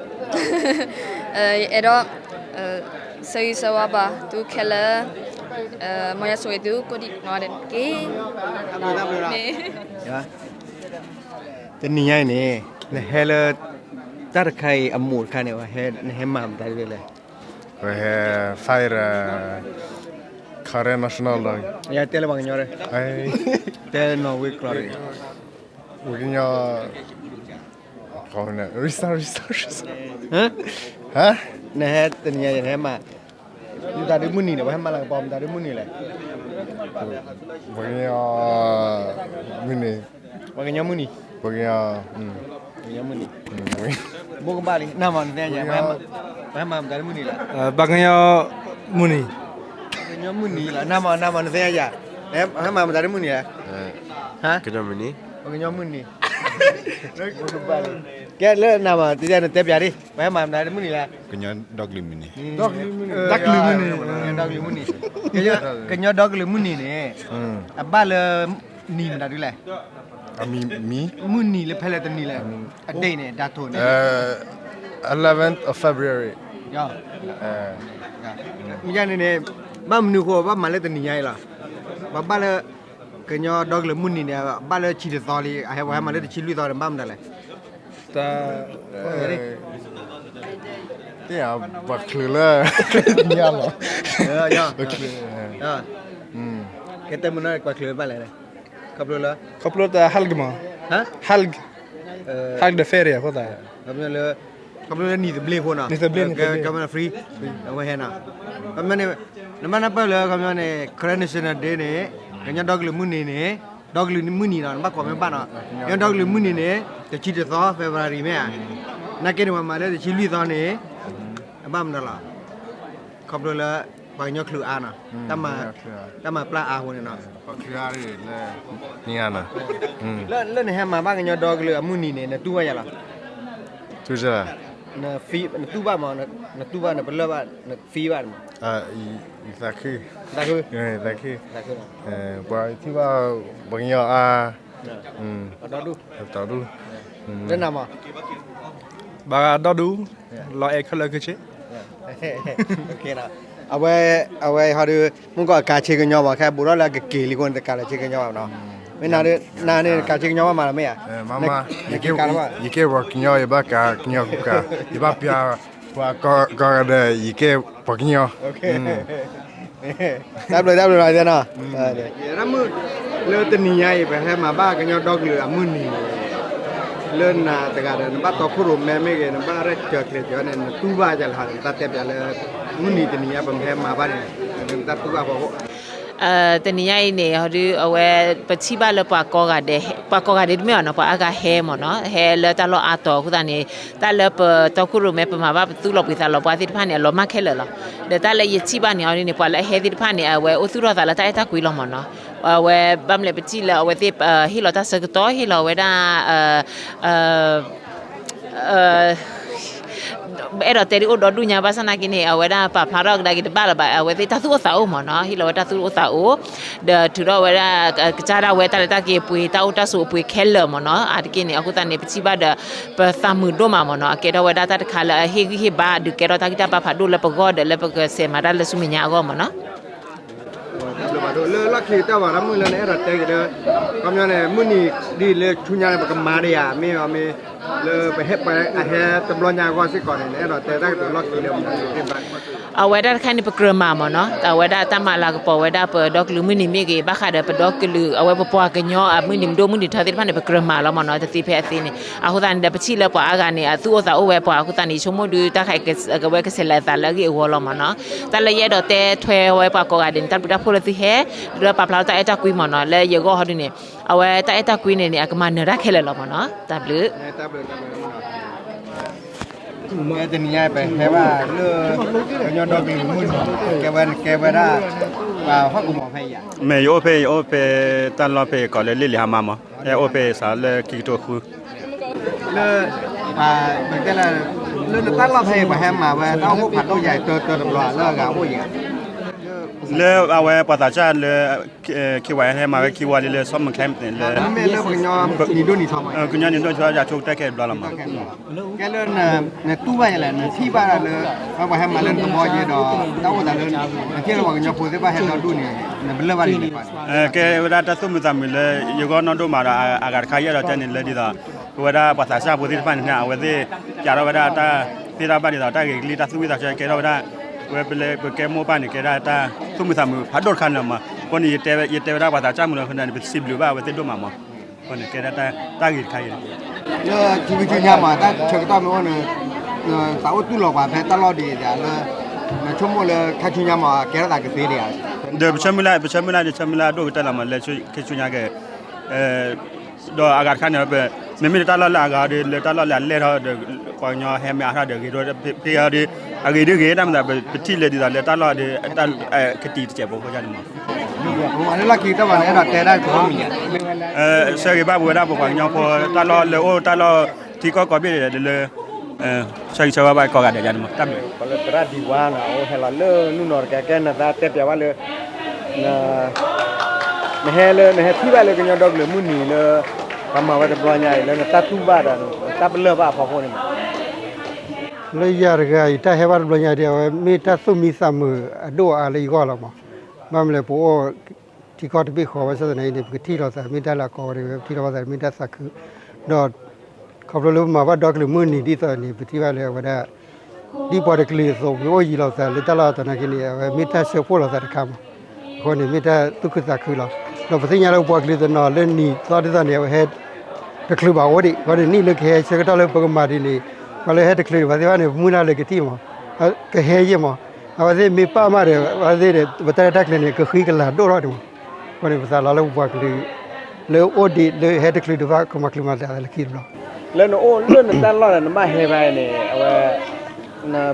ယအဲၣ်ဒိး, ဆၢဂ့ၤဆၢဝါဘၣ်သုခဲလၢာ်, မ်ယွၤဆိၣ်ဂ့ၤသုကိးဒံးနီၢ်ဂၤဒဲးန့ၣ်တက့ၢ်, တနံၤညါအံၤန့ၣ်, နဟဲလၢ, တၢ်တခါအံၤအမိၢ်တခါန့ၣ် နဟဲမၤမတၤဒ်လဲၣ်, ပဟဲ, fire, Karen National Day, တဲလၢပှၤကညီ, တဲနီၣ်ဝ့ကျိာ်, ပှၤကညီ, နဟဲတနံၤညါအံၤ နဟဲမၤ, မတၤဒုးမုၢ်နံၤန့ၣ် ပှၤဟဲမၤလၤကပီၤမတၤဒုးမုၢ်နံၤလဲၣ်, ပှၤကညီမုၢ်နံၤ, ပှၤကညီမုၢ်နံၤ, ပှၤကညီမုၢ်နံၤ, ဘိးကဘၣ်လံ နမၤနသ့ၣ်ညါ, ပှၤဟဲမၤမတၤဒုးမုၢ်နံၤလဲၣ်, ပှၤကညီမုၢ်နံၤ, ပှၤကညီမုၢ်နံၤလီၤ နမၤနမၤနသ့ၣ်ညါ, ဟဲမၤမတၤဒုးမုၢ်နံၤလဲၣ်, ပှၤကညီမုၢ်နံၤ, ဘိးကဘၣ်လံ ကဲလၢနၤမး တနတဲပၠးဒ် ပှၤဟဲမၤမနုၤမုၢ်နံၤလဲၣ်. ကညီဒီကလုာ်မုၢ်နံၤ, ဒီကလုာ်မုၢ်နံၤ, ကညီဒီကလုာ်မုၢ်နံၤန့ၣ် အဘၣ်လၢ နံၤမနုၤဒ်လဲၣ်. မုၢ်နံၤလၢဖဲလဲၣ်တနံၤလဲၣ်. အ date န့ၣ် ဓာတ်ပုံန့ၣ် eleventh of February. မ့ၢ်န့ၣ်န့ၣ် ဘၣ်မနုၤအဃိ ဘၣ်မၤလၢတနံၤညါအံၤလီၤ. ပှၤဘၣ်လၢ ကညီဒီကလုာ်မုၢ်နံၤန့ၣ် ဘၣ်လၢတဆံတသီလံ အဟဲပှၤဟဲမၤလၢတဆံလွံၢ်သီန့ၣ် ဘၣ်မနုၤလဲၣ်. တ ပှၤချုးလၢ ညါလီၤ. ကဲတဲမုၢ်နီၤ ပှၤချုးဘၣ်လဲၣ်. ခီဖျိလၢ ခီဖျိတၢ်ဟဲလၢကမၤ ဟဲလၢ ဟဲလၢ ဒီး ferry အဃိသတး ခီဖျိလၢ ခီဖျိလၢနံၤသဘျ့အဃိနီၤ နံၤသဘျ့ နံၤသဘျ့ free အဝဲဟဲနီၤ. ခီဖျိန့ၣ် နဘၣ်နၢ်ပၢၢ်လၢခီဖျိန့ၣ် Karen National Day န့ၣ် ကညီဒီကလုာ်မုၢ်နံၤန့ၣ် ဒီကလုာ်မုၢ်နံၤနီၤ နဘၣ်ကိးမ့ၢ်ဘၣ်နီၤ ကညီဒီကလုာ်မုၢ်နံၤန့ၣ် တဆံတသီ February မ့ၢ်ဧါ. နာ်က့န့ၣ် ပှၤမၤလၢတဆံလွံၢ်သီန့ၣ် အဘၣ်မနုၤလီၤ. ခီဖျိလၢ ပှၤကညီချုးအါနီၤ တၢ်မၤပျၢ်အါအဃိန့ၣ်နီၤ. လၢနဟဲမၤဘၣ်ကညီဒီကလုာ်အမုၢ်နံၤန့ၣ် နတူၢ်ဘၣ်ယၤလီၤ. နတူၢ်ဘၣ်မး နတူၢ်ဘၣ် နပလၢၢ်ဘၣ် န feel ဘၣ်မး. သးခု သးခု ပှၤထံၣ်ဘၣ် ပှၤကညီအါ ဒီဒူၣ် ဒီဒူၣ် လၢနၤမး ဘၣ်ဒီဒူၣ် လီၤအဲၣ်ခဲလၢာ်ခဲဆ့ အဝဲ အဝဲဟီဒုး မုၢ်ကီၢ်အကၤဆ့ကညီမး ခဲဘူးထီၣ်လၢအကက့ၤလံအဃိန့ၣ် တကၤလၢဆ့ကညီဘၣ်နီၤ. မ့ၢ်နၤဒုး နၤန့ၣ် ကၤဆ့ကညီဘၣ်မးလီၤမ့ၢ်ဧါ. ယကဲပှၤကညီ ယဘၣ်ကၤကညီကကၤ ယဘၣ်ပျၢ်ပှၤကိးဂၤဒဲး ယကဲပှၤကညီ တၢ်ဘျုးတၢ်ဘျုးလီၤနီၤ. မုၢ် လၢတနံၤညါအံၤ ပဟဲမၤဘၣ်ကညီဒီကလုာ်အမုၢ်နံၤန့ၣ် လၢနၤတဂၤဒီး နဘၣ်တီခိၣ်ရိၣ်မဲမ့ၢ်ဂ့ၤ နဘၣ်ရဲၣ်ကျဲၤကျဲၤန့ၣ် နတူၢ်ဘၣ်ယၤလီၤ နတၢ်တဲပၠးလၢ မုၢ်နံၤတနံၤညါ ပမ့ၢ်ဟဲမၤဘၣ်န့ၣ် နတၢ်တူၢ်ဘၣ်ဖီခိၣ် တနံၤညါအံၤန့ၣ် ဟီဒုး အဝဲ ပထံၣ်ဘၣ်လၢပှၤကိးဂၤဒဲး ပှၤကိးဂၤဒဲးတမ့ၢ်ဘၣ်နီၤ ပှၤအါဂၤဟဲမ့ၢ်နီၤ ဟဲလၢတၢ်လီၢ်အါတီၤအဃိသတးန့ၣ် တၢ်လၢပတီခိၣ်ရိၣ်မဲ ပမၤဘၣ်ပသူၣ်လီၤပှ့ၤသးလီၤပှၤသ့ၣ်တဖၣ်န့ၣ် အလီၤမၢ်ခဲလၢာ်လီၤ. ဒီးတၢ်လၢယထံၣ်ဘၣ်န့ၣ် အီၤဒ်န့ၣ် ပှၤလၢအဟဲသ့ၣ်တဖၣ်န့ၣ် အဝဲအိၣ်သူၣ်ထီၣ်သးလၢတၢ်အဲၣ်တၢ်ကွံလီၤမ့ၢ်နီၤ. အဝဲဘၣ်မလဲၣ် ပထံၣ်လၢအဝဲသ့ၣ် ဟ့ၣ်လီၤတၢ်ဆၢကတီၢ် ဟ့ၣ်လီၤဝဲဒၣ် အဲၣ်ဒိးတဲဒ်အိၣ်ဒီဒူၣ်ညါ ဘၣ်ဆၣ်နာ်က့န့ၣ် အဝဲဒၣ်ပာ်ဖျါထီၣ်ကဒါက့ၤတဘၣ်လၢၤဘၣ် အဝဲသ့ၣ်တၢ်သူၣ်အိၣ်သးအိၣ်မ့ၢ်နီၤ ဟ့ၣ်လီၤဝဲတၢ်သူၣ်အိၣ်သးအိၣ် ဒီးထုးထီၣ်ဝဲဒၣ် ကစၢ်ဒၣ်ဝဲတၢ်လဲၤတၢ်က့ၤအပှ့ၤ တၢ်အိၣ်တၢ်ဆိးအပှ့ၤခဲလၢာ်မ့ၢ်နီၤ အါတက့ၢ်န့ၣ် အဃိသတးန့ၣ် ပထံၣ်ဘၣ်ဒီး ပသးမုာ်ဒိၣ်မးမ့ၢ်နီၤ အကဲထီၣ်ဝဲဒၣ်တၢ်တခါလၢအဟ့ၣ်ဂံၢ်ဟ့ၣ်ဘါ ဒုးကဲထီၣ်တၢ်ဂံၢ်တၢ်ဘါဖးဒိၣ်လၢပဂီၢ်ဒီး လၢပကဆဲးမၤတၢ်လၢဆူမဲာ်ညါအဂီၢ်မ့ၢ်နီၤ. လၢလီၢ်ခံကတၢၢ်ဘၣ် တၢ်မုၢ်လၢနအဲၣ်ဒိးတဲက့ၤလၢ ခီပညီန့ၣ် မုၢ်နံၤဒ်လၢဆူညါန့ၣ် ပကမၤဒံးဧါ မ့ၢ်အီၤမ့ၢ် လၢပဟဲပှၤအဟဲတဘျီညါအဂီၢ်စ့ၢ်ကီးန့ၣ် နအဲၣ်ဒိးတဲတၢ်ကတိၤလီၢ်ခံလၢမနုၤသ့ၣ်တဖၣ် အဝဲဒၣ်တခါန့ၣ် ပကြၢးမၤမ့ၢ်နီၤ အဝဲဒၣ်တၢ်မၤလၤကပီၤဝဲဒၣ်ပဒီကလုာ်မုၢ်နံၤမ့ၢ်ဂ့ၤ ဘၣ်ဃးဒီးပဒီကလုာ် အဝဲပပှၤကညီအမုၢ်နံၤမဒိၣ်မုၢ်နံၤထီသ့ၣ်တဖၣ်န့ၣ် ပကြၢးမၤလီၤမ့ၢ်နီၤ တသ့ဖဲအသ့န့ၣ် အဃိသတးန့ၣ်ဒီး ပထံၣ်လၢပှၤအါဂၤန့ၣ် အသူၣ်အိၣ်သးအိၣ်ဝဲပှၤအဃိသတးန့ၣ် ယဆိကမိၣ်ဒုး တၢ်ခးကဝဲကဆဲးလၤသးလၢအဂ့ၢ်အဝီလီၤမ့ၢ်နီၤ တၢ်လၢယအဲၣ်ဒိးတဲထွဲဝဲပှၤကိးဂၤဒဲးန့ၣ် တၢ်ဘျုးတၢ်ဖှိၣ်လၢသုဟဲ ဒီးပာ်ဖျါထီၣ်တၢ်အဲၣ်တၢ်ကွံမ့ၢ်နီၤ လၢယဂီၢ်ဟီဒုန့ၣ် အဝဲတၢ်အဲၣ်တၢ်ကွံန့ၣ်န့ၣ် အကမၤနၢၤတၢ်ခဲလၢာ်လီၤမ့ၢ်နီၤ တၢ်ဘျုး တနံၤညါပဟဲဘၣ်လၢ ကညီဒီကလုာ်မုၢ်နံၤ ကဲဝဲ ကဲဝဲဒၣ် ပှၤဟီၣ်ကဝီၤဖဲအံၤဧါ. မ့ၢ်ယအိၣ်ဖဲ ယအိၣ်ဖဲ တၢ်လီၢ်ဖဲအံၤကိးလၢလ့ၣ်လံၤဟါမါမး ဟဲအိၣ်ဖဲအံၤစးလၢခံကထိဃု လၢ ပတဲလၢ လၢနတၢ်လီၢ်ဖဲအံၤ ပှၤဟဲမၤဝဲတၢ်အိၣ်ဖှိၣ်ဖးဒိၣ်ယၤတၢတၢတဘျီလၢအဂၤအိၣ်ယၤ လၢအဝဲပှၤသးစၢ်လၢ ခံဝဲဟဲမၤဝဲခံဝဲလံလၢ summer camp န့ၣ် လၢ မ့မ့ၢ်လၢပှၤကညီနံၤဒိၣ်နံၤထီမး ကဲလၢ နတူၢ်ဘၣ်ယၤလဲၣ် နထံၣ်ဘၣ်လၢ ပှၤဟဲမၤလၢနသဘီယဲဒီး တၢ်အိၣ်သးလၢ နထံၣ်လၢပှၤကညီဖိသ့ၣ်တဖၣ်ဟဲဒီဒူၣ်န့ၣ် နပလၢၢ်ဘၣ်ဒ်လဲၣ် ကဲဝဲဒၣ်တၢ်သူၣ်မုာ်သးမုာ်လၢ ယဂီၢ်နီၢ်ဒိၣ်မးဒီး အဂၤတခါယအဲၣ်ဒိးတဲန့ၣ်လၢဒ်သိး ပဝဲဒၣ်ပှၤသးစၢ်ဖိသ့ၣ်တဖၣ်န့ၣ် အဝဲသ့ၣ် ပျးထီၣ်ဝဲဒၣ်တၢ်သ့တၢ်ဘၣ်ဒ်သိး တၢ်ဂ့ၤကလံၣ်တၢ်သူၣ်ဝံၣ်သးဆၢကဲထီၣ်ဝဲဒၣ် ဝဲပလဲၤပကဲမိၢ်ပၢ်န့ၣ် ကဲဒၣ်တၢ်သူၣ်မုာ်သးမုာ်ဖးဒိၣ်တခါန့ၣ်လီၤမး. အဃိန့ၣ် ယတဲဝဲဒၣ်ပှၤသးစၢ်မုၢ်လီၤ အဃိန့ၣ် ပစံးဘျုးဘၣ်အဝဲသ့ၣ်ဒိၣ်မးမး. အဃိန့ၣ် ကဲဒၣ်တၢ်ဂ့ၤတခါအံၤ လၢခံဆူညါမး တၢ်ဆၢကတီၢ်မ့ၢ်အိၣ်န့ၣ် သးအိၣ်တူၢ်လိာ်ပှၤဖဲတၢ်လီၢ်ဒ်အံၤဒီး လၢ နဆိကမိၣ်လၢခါဆူညါမး ကဲထီၣ်သးကသ့ဒ်ဧါ. ဒီးပဆၢမုၢ်လၢ် ပဆၢမုၢ်လၢ်ဒီး ဆၢမုၢ်လၢ်အဒိၣ်ကတၢၢ်လီၤမး လၢခံဆူညါကဲ ဒီးအဂၤတခါန့ၣ် မ့မ့ၢ်လၢတၢ်လီၢ်လၢအဂၤဒီး လၢတၢ်လီၢ်လၢအလဲၢ်ထီၣ်ဒီး ပှၤကညီဟဲမ့ၢ်အါထီၣ်ဒီး ဂ့ၤဒိၣ်ဖဲအံၤဒီး အဂ့ၤဒ်ဂ့ၤ တၢ်မၤသး ပထံၣ်လၢဒ်သိးလၢတၢ်လီၢ်ဒီး ကတံၤတစဲးဖိဖိန့ၣ်မး လၢလီၢ်ခံကတၢၢ်ဘၣ်န့ၣ် အဲၣ်ဒိးတဲဒၣ်ကမံၤ ဆၢဂ့ၤဘၣ်ပဝဲဒၣ်ပပှၤကညီဖိ တၢ်လီၢ်လၢအိၣ်တၢ်လီၢ် ထံကီၢ်ကိးဘ့ၣ်ဒဲးလၢ ဆၢဂ့ၤဆၢဝါဘၣ်ကိးဂၤဒဲးယါန့ၣ်မး တၢ်ဘျုး ပှၤလၢသရၣ်ဒံဝါနီၤ အိၣ်ဟဲလီၤလၢနုာ်နီၤတကဲ ကဲနသးတဲပျးဘၣ်လၢ နဟဲလၢ နဟဲထံၣ်ဘၣ်လၢကညီဒီကလုာ်မုၢ်နံၤလၢ ပှၤမၤဝဲတဘျီညါအံၤ လၢနတၢ်တူၢ်ဘၣ်ဒီး နတၢ်ပလၢၢ်ဘၣ်အဖီခိၣ်န့ၣ်မး လၢယၤတဂၤအံၤ တၢ်ဟဲဘၣ်တဘျီညါဒ် အဝဲမ့ၢ်တၢ်သူၣ်မံသးမုာ်အဒိၣ်အါလၢယဂီၢ်လီၤမး. ဘၣ်မနုၤလဲၣ် ပအိၣ်ထံကီၢ်တဘ့ၣ်ဃီ ဘၣ်ဆၣ်သနာ်က့န့ၣ် ပကထံၣ်လိာ်သး မ့ၢ်တၢ်လၢအကီဝဲတဂ့ၤ ပထံၣ်လိာ်ဘၣ်သး မ့ၢ်တၢ်သးခု ဒီး ခီဖျိလၢပမၤဘၣ်ဒီကလုာ်မုၢ်နံၤဒ်သိးန့ၣ် ပထံၣ်ဘၣ်လၢအဝဲဒၣ် ဒ်ပှၤတကလုာ်အသိး ပအိၣ်ယံၤလိာ်သးလၢတၢ်လီၢ်အသးနာ်က့န့ၣ် အဝဲမ့ၢ်တၢ်ဆၢဖှိၣ်လိာ်သးတခါမး. အဃိန့ၣ် မ့ၢ်တၢ်သူၣ်ခုသးခုလီၤ. ဒီးပသ့ၣ်ညါလၢပပှၤကလုာ်တနီၤလၢနံၤသီဒ်သိးန့ၣ် အဝဲဟဲတချုးဘၣ်အိၣ်ဒံး အဃိန့ၣ် နံၣ်လၢကဟဲဆၢကတီၢ်လၢပကမၤဒ်န့ၣ် ပှၤလၢဟဲတချုးဒံးဘၣ်သ့ၣ်တဖၣ်န့ၣ် ပမုၢ်လၢ်လၢကထံၣ်မး ကဟဲယ့ၢ်မး. အဝဲသ့ၣ်မ့ၢ်ပာ်မးဒီး အဝဲသ့ၣ်ဒီး ပတၢ်ရဲၣ်တၢ်ကျဲၤန့ၣ် ကဃံကလၤဒိၣ်ထီၣ်ဒံးမး. အဃိန့ၣ် ပသးလီလၢပပှၤကလုာ် လၢအိၣ်ဒံးလၢဟဲတချုးဒံးဘၣ် ကမၤချုးမၤသးလၢခံတဘျီ လၢနအိၣ်လၢနတၢ်လီၢ်ဒီးနဘၣ်ဟဲဘၣ်န့ၣ် အဝဲ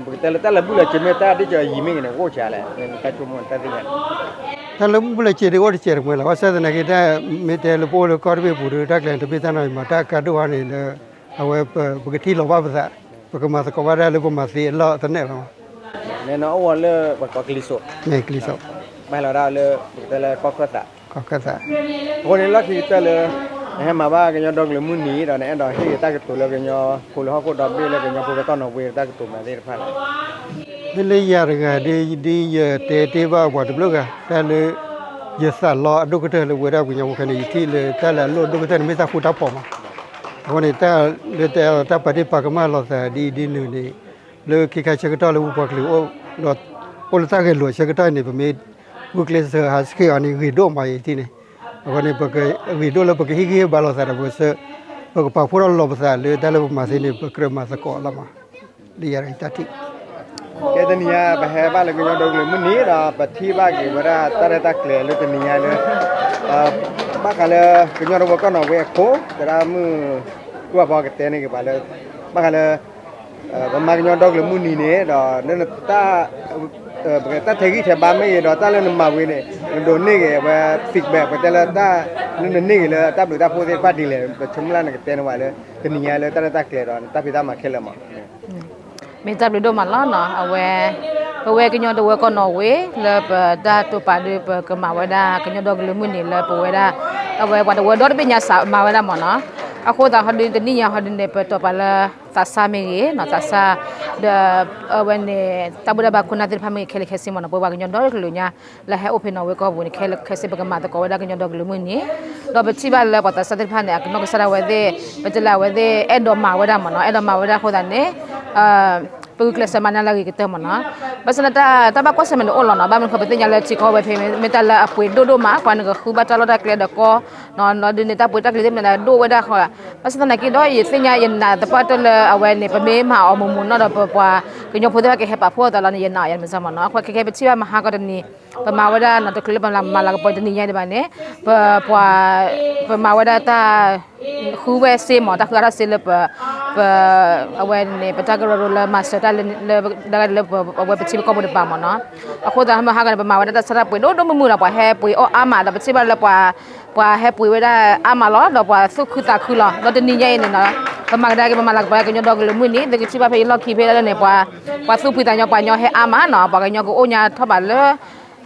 ပကတဲလၢတၢ်လၢာ်ဘူၣ်လၢာ်စ့ၤမ့ၢ်တၢ်ဒ်ကၠီယံၤမ့ၢ်ဂ့ၤန့ၣ် အိၣ်စှၤလဲၣ် နတၢ်ဆိကမိၣ်နတၢ်သ့ၣ်ညါ တၢ်လၢာ်ဘူၣ်လၢာ်စ့ၤဒ်အိၣ်တစဲးတမှဲလီၤ. ဘၣ်ဆၣ်သနာ်က့ တၢ်မ့ၢ်တဲလၢပအိၣ်လၢကီၢ်တဘ့ၣ်ပူၤဒီး တၢ်ကျဲၤတဘ့ၣ်တၢ်နီၤအံၤမး တၢ်အကါဒိၣ်အါန့ၣ်လၢ အဝဲပကထံၣ်လီၤဘၣ်ပသး ပကမၤသကိးဘၣ်တၢ်လၢပမၤသ့အလီၢ်သနၢၣ်လီၤ. နအိၣ်ဝဲလၢပှၤကိးကလံၤစိး မ့ၢ်ကလံၤစိး ဘၣ်ဟဲလီၤဒၣ်လၢ ပကတဲလၢကီၢ်ခၢၣ်သး ကီၢ်ခၢၣ်သး အဃိန့ၣ်လီၢ်ခံကတၢၢ်လၢ နဟဲမၤဘၣ်ကညီဒီကလုာ်မုၢ်နံၤဒီး နအဲၣ်ဒိးဟ့ၣ်ဂ့ၤတၢ်ကတိၤလၢကညီဖိလၢဟီၣ်ခိၣ်ဒီဘ့ၣ်လၢကညီဖိဖဲကီၢ်နီၣ်ဝ့တၢ်ကတိၤမၤသ့ၣ်တဖၣ်လဲၣ်. မ့ၢ်လၢယၤတဂၤဒီး ဒ်ယတဲတ့ၢ်ဘၣ်ပှၤတဘျုးဂၤ တၢ်လၢ ယသးလီအဒိၣ်ကတၢၢ်လၢပဝဲဒၣ်ပှၤကညီဖိခဲန့ၣ် ယထံၣ်လၢတၢ်လၢအလိၣ်အဒိၣ်ကတၢၢ်န့ၣ် မ့ၢ်တၢ်ဃူတၢ်ဖိးမး. အဃိန့ၣ် တၢ်လၢတၢ်ပာ်ဒ့ၣ်ပာ်ကမၣ်လိာ်သးဒ်အံၤဒ်နုၤန့ၣ် လၢခဲခါဆၢကတီၢ်လၢပပှၤကလုာ်အိၣ် ဒီး အိၣ်လၢတၢ်ဂဲၤလိာ်ဆၢကတီၢ်န့ၣ် ပမ့ၢ်ဂုာ်ကျဲးစၢးဟးဆှဲးအီၤန့ၣ် ဂ့ၤဒိၣ်မးအံၤထံၣ်န့ၣ်. အဃိန့ၣ် ပကဂ့ၤဒိၣ်လၢပကဟ့ၣ်ဂံၢ်ဟ့ၣ်ဘါလိာ်သးဒီးပကစၢ် ပကပာ်ဖှိၣ်ထီၣ်လိာ်ပသးလၢတၢ်လၢပမၤသ့န့ၣ် ပကြၢးမၤသကိးလီၤမး. လၢယၤတၢ်ထံၣ် ကဲတနံၤညါ ပဟဲဘၣ်လၢကညီဒီကလုာ်မုၢ်နံၤဒီး ပထံၣ်ဘၣ်က့ၤဝဲဒၣ်တၢ်ရဲၣ်တၢ်ကျဲၤလၢတနံၤညါလၢ ဘၣ်ဃးလၢကညီတဝၢကီၢ်နီၣ်ဝ့အခိၣ် သရၣ်မုၣ်ကူၣ်ဘၣ်ဖီကတဲန့ၢ်က့ၤပှၤလၢ ဘၣ်ဃးလၢ ပမၤကညီဒီကလုာ်မုၢ်နံၤန့ၣ်ဒီး လၢနတၢ် ပကတၢ်ထဲးဂံၢ်ထဲးဘါမ့ၢ်ဂ့ၤဒီး တၢ်လၢနမၤဝံၤန့ၣ် နဒိးန့ၢ်က့ၤအဝဲ feedback ပတဲလၢတၢ် လၢနန့ၢ်က့ၤလၢတၢ်ဘျုးတၢ်ဖှိၣ်သ့ၣ်တဖၣ်ဒ်လဲၣ် ပဆၢမုၢ်လၢ်နကတဲန့ၢ်ဝဲလၢ တနံၤညါလၢတၢ်ရဲၣ်တၢ်ကျဲၤဒီးနတၢ်ဖံးတၢ်မၤခဲလၢာ်မး မ့ၢ်တၢ်ဘျုးဒိၣ်မးလီၤနီၤ အဝဲ ပဝဲကညီတဝၢကီၢ်နီၣ်ဝ့ လၢပတၢ်တိာ်ပာ်ဒီး ပကမၤဝဲဒၣ်ကညီဒီကလုာ်မုၢ်နံၤလၢပဝဲဒၣ် အဝဲပှၤတဝၢဒီတဘ့ၣ်ညါစးမၤဝဲဒၣ်မးနီၤ အဃိသတးဟီဒုးတနံၣ်ညါဟီဒုးန့ၣ် ပတိာ်ပာ်လၢသးစၢ်မ့ၢ်ဂ့ၤနီၤ သးစၢ် ဒီး အဝဲန့ၣ် တၢ်ဘူၣ်တၢ်ဘါခိၣ်နၢ်သ့ၣ်တဖၣ်မ့ၢ်ဂ့ၤခဲလၢာ်ခဲဆ့မးနီၤ ပဝဲပှၤကညီဒီကလုာ်ညါ လၢဟဲအိၣ်ဖဲနီၣ်ဝ့ကီၢ်ပူၤန့ၣ် ခဲလၢာ်ခဲဆ့ပကမၤသကိးဝဲဒၣ်ကညီဒီကလုာ်မုၢ်နံၤ ဒီးပထံၣ်ဘၣ်လၢပှၤသးစၢ်သ့ၣ်တဖၣ်န့ၣ် အကနီၢ်ကစၢ်ဒၣ်ဝဲသ့ၣ် ပတဲလၢအဝဲသ့ၣ်အဲၣ်ဒိးမၤဝဲဒၣ်မးနီၤ အဲၣ်ဒိးမၤဝဲဒၣ်အဃိသတးန့ၣ် ပဂုာ်ကျဲးစၢးမၤန့ၢ်လၢအဂ့ၤကတၢၢ်မးနီၤ ဘၣ်ဆၣ်န့ၣ် တၢ်ဘၣ်ကွၢ်ဆၢၣ်မဲာ်န့ၣ်အိၣ်လီၤနီၤ ဘၣ်မနုၤဃိပသ့ၣ်ညါလၢထံကီၢ်ဝဲဖဲ မ့ၢ်တၢ်လၢအပှ့ၤဒိၣ်ဒိၣ်မး ပှၤနကဃုဘၣ်တၢ်လီၢ်တၢ်ကျဲဒီးကီၢ် နီၢ်ဒုးန့ၣ် တၢ်ပှ့ၤတၢ်ကျဲၤသ့ၣ်မနုၤဒိၣ်ဝဲဒၣ်ဃီ ဘၣ်ဆၣ်သနာ်က့ဒီး ယသ့ၣ်ညါယနာ်သပှၢ်တၢၢ်လၢအဝဲန့ၣ် ပမ့ၢ်မၤအီၤမုာ်မုာ်နီၢ်ဒီး ပပှၤကညီဖိသ့ၣ်တဖၣ်ကဟဲပာ်ဖှိၣ်အသးလီၤန့ၣ် ယနာ်ယမုာ်စၢ်မးနီၤ အဃိခဲခဲပထံၣ်ဘၣ်မဟါကီတနံၤ ပမၤဝဲဒၣ်နီၢ်တချုးလၢပမၤလၤကပီၤတနံၤညါဒံးဘၣ်န့ၣ် ပပှၤ ပမၤဝဲဒၣ်တၢ် ဃုဝဲစ့မး တၢ်ဃုအါထီၣ်စ့လၢပ ပ အဝဲန့ၣ် ပတၢ်ကရၢကရိလၢမၤစၢၤတၢ်လၢ လၢ လၢပဝဲပထံပကီၢ်ပူၤတပၤမးနီၤ အဃိသတးမဟါကီန့ၣ် ပမၤဝဲဒၣ်တၢ်ဆါတၢ်ပှ့ၤဒိၣ်ဒိၣ်မုၢ်မုၢ်လီၤ ပှၤဟဲပှ့ၤအီၣ်အါမး ဒီးပထံၣ်ဘၣ်လၢပှၤ ပှၤဟဲပှ့ၤဝဲဒၣ်အါမးလီၤ ဒီးပှၤသူၣ်ခုသးခုလီၤ ဒီးတနံၤညါအံၤန့ၣ်နီၤ ပမၤကဒါက့ၤ ပမၤလၤကပီၤကညီဒီကလုာ်မုၢ်နံၤ သုကထံၣ်ဘၣ်ဖဲယလီၢ်ခံဖဲဒၣ်န့ၣ် ပှၤ ပှၤသူၣ်ဖှံသးညီပှၤညီဟဲအါမးနီၤ ပှၤကညီကအိၣ်ညါထီၣ်ဘးလၢ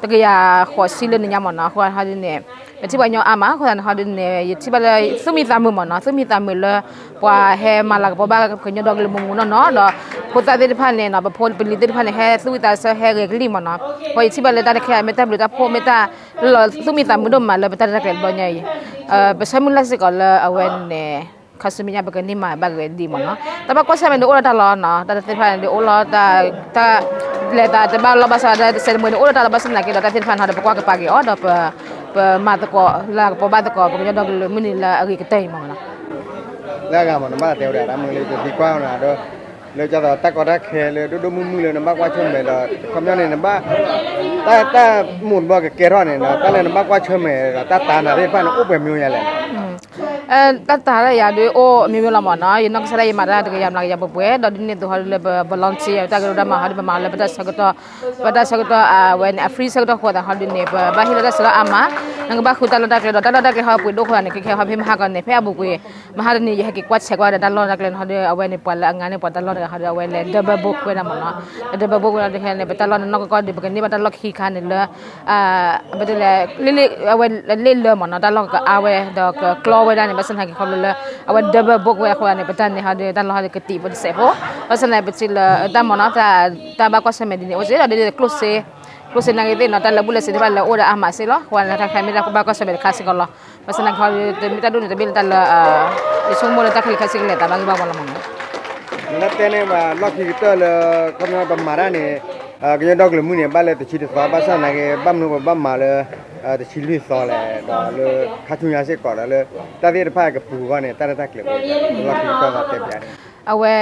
တကယၤဃိးဆံလၢနံၤညါမးနီၤ အဃိသတးန့ၣ် ပထံၣ်ပှၤညီအါမး အဃိသတးန့ၣ်ဟီဒ်န့ၣ် ယထံၣ်ဘၣ်လၢ သူၣ်မံသးမုာ်မးနီၤ သူၣ်မံသးမုာ်လၢ ပှၤဟဲမၤလၤကပီၤဘၣ်ကညီဒီကလုာ်မုၢ်မုၢ်နီၢ်နီၢ်ဒီး ဖိသၣ်သ့ၣ်တဖၣ်န့ၣ်နီၤ ပဖိပလံၤသ့ၣ်တဖၣ်န့ၣ် ဟဲသူၣ်ဝံၣ်သးဆၢဟဲဂဲၤကလံၢ်မးနီၤ အဃိယထံၣ်ဘၣ်လၢတၢ်တခါအံၤ မ့ၢ်တၢ်ဘျုးတၢ်ဖှိၣ် မ့ၢ်တၢ်လၢသူၣ်မံသးမုာ်ဒိၣ်မးလၢပတၢ်ရဲၣ်တၢ်ကျဲၤတဘျီညါအံၤ ပဆၢမုၢ်လၢ်စ့ၢ်ကီးလၢအဝဲန့ၣ် ခါဆူမဲာ်ညါပကန့ၢ်မၤဘၣ်က့ၤဒ်မးနီၤ တၢ်ဘၣ်ကွၢ်ဆၢၣ်မဲာ်န့ၣ်အိၣ်လီၤတၢ်လီၤနီၤ တၢ်သ့ၣ်တဖၣ်န့ၣ်အိၣ်လီၤ တၢ် လဲၤသးတဘၣ်လီၢ်ဘၣ်ဆၣ်ဒီး စဲးတမှဲၤန့ၣ်အိၣ်လီၤတၢ်လီၤ ဘၣ်ဆၣ်သနာ်က့ဒီး တၢ်သ့ၣ်တဖၣ်န့ၣ်ဒီး ပကွၢ်ကပၤက့ၤအီၤဒီး ပ ပမၤသကိး လၤကပီၤဘၣ်သကိး ပကညီဒီကလုာ်မုၢ်နံၤလၢအဂ့ၤကတၢၢ်အံၤမးနီၤ လၢအဂၤမး နဘၣ်တဲဝဲဒၣ် တၢ်မုၢ်လၢယဒံကွၢ်နၤဒီး လၢကၢ်သိးတၢ်ကီတၢ်ခဲလၢဒိၣ်ဒိၣ်မုၢ်မုၢ်လၢနဘၣ်ကွၢ်ဆၢၣ်မဲာ်ဒီး ခီပညီန့ၣ် နဘၣ် တၢ် တၢ်မိၢ်တဘျီကကဲထီၣ်န့ၣ်ဒီး တၢ်လၢနဘၣ်ကွၢ်ဆၢၣ်မဲာ်ဒီးတၢ်တာ်နၤသ့ၣ်တဖၣ်န့ၣ် အိၣ်ပှဲၤမံၤယါလဲၣ် တၢ်တာ်တၢ်ယၤဒုးအိၣ်မံၤမံၤလီၤမးနီၤ ယနီၢ်ကစၢ်ဒၣ်ယမၤတၢ်တကယၤမျးကယၤပှဲၤပှဲၤ ဒီးဒ်န့ၣ်အသိးဟီဒုးလၢပ volunteer တၢ်ကရၢကရိမးဟီဒုး ပမၤလၢပတၢ်ဆၢကတီၢ် ပတၢ်ဆၢကတီၢ်အဝဲန့ၣ် အ free ဆၢကတီၢ်ဃိသးဟီဒုးန့ၣ် ပဘၣ်ဟ့ၣ်လီၤတၢ်ဆၢလီၤအါမး နကဘၣ်ဃုတၢ်လီၢ်တၢ်ကျဲဒီး တၢ်လီၢ်တၢ်ကျဲဟီပှ့ၤဒိၣ်ဃိသးန့ၣ် ခဲခဲဟီဖဲမဟါကီန့ၣ် ဖဲအဘူးကွံာ် မဟါတနံၤ ယဟဲက့ၤကွၢ်ဆဲးကွၢ်ဒီးတၢ်လီၢ်တၢ်ကျဲန့ၣ်ဟီဒီး အဝဲန့ၣ် ပှၤလၢအငါန့ၢ်ပှၤတၢ်လီၢ်တဂၤဟီဒီး အဝဲလဲၤ double book ဝဲဒၣ်မ့ၢ်နီၤ, double book ဝဲဒၣ်ဒီးခဲန့ၣ် ပတၢ်လီၢ်န့ၣ်နီၢ်ကီၢ်ကီၢ်ဒီး ပကန့ၢ်ဘၣ်တၢ်လီၢ်ခံခါန့ၣ်လၢ ပတဲလဲၣ် လ့ၣ်လၢမ့ၢ်နီၤ တၢ်လီၢ်ကအါဝဲ ဒီးကကျီဝဲဒၣ်န့ၣ် ဘၣ်ဆၣ်သနာ်က့ခီဖျိလၢ အဝဲ double book ဝဲအဃိန့ၣ် ပတၢ်န့ၣ်ဟီဒီး တၢ်လီၢ်ဟီဒီးကတံာ်ဖိတစဲးဖိ, ဘၣ်ဆၣ်သနာ်က့ ပထံၣ်လၢတၢ်မ့ၢ်နီၤ တၢ်ဘၣ်ကွၢ်ဆၢၣ်မဲာ်ဒ်န့ၣ် အိၣ်စ့ၢ်ဒီးဒ်ကျိၣ်စ့ ကျိၣ်စ့နာ်က့သ့ၣ်နီၤ တၢ်လၢာ်ဘူၣ်လၢာ်စ့တဖၣ်လၢအိၣ်ဒီးအါမးစ့ၢ်လီၤ. အဃိန့ၣ် တၢ်ခါမ့ၢ်တၢ်ဘၣ်ကွၢ်ဆၢၣ်မဲာ်တခါစ့ၢ်ကီးလီၤ. ဘၣ်ဆၣ်သနာ်က့ဟီဒီး တမ့ၢ်တၢ်ဒိၣ်န့ၣ် တမ့ၢ်လၢတၢ်လၢ ယဆိကမိၣ်လၢတၢ်ခဲလၢာ်ခဲဆ့ကလဲၤသးဘၣ်ဂ့ၢ်ဘၣ်ဝီလီၤမ့ၢ်နီၤ. နတဲန့ၣ် ပှၤလီၢ်ခံကတၢၢ်လၢ ခီပညီပမၤတၢ်န့ၣ် ကညီဒီကလုာ်မုၢ်န့ၣ် ဘၣ်လၢတဆံတသီ ဘၣ်ဆၣ်သနာ်က့ ဘၣ်မနုၤပဘၣ်မၤလၢ တဆံလွံၢ်သီလဲၣ် ဒီးလၢခါဆူညါစ့ၢ်ကီးဒီးလၢ တၢ်သ့ၣ်တဖၣ်ကပူၤအဂီၢ်န့ၣ် တၢ်ရဲၣ်တၢ်ကျဲၤဖိ လီၢ်ခံကတၢၢ်သီတဲပျးန့ၣ် အဝဲ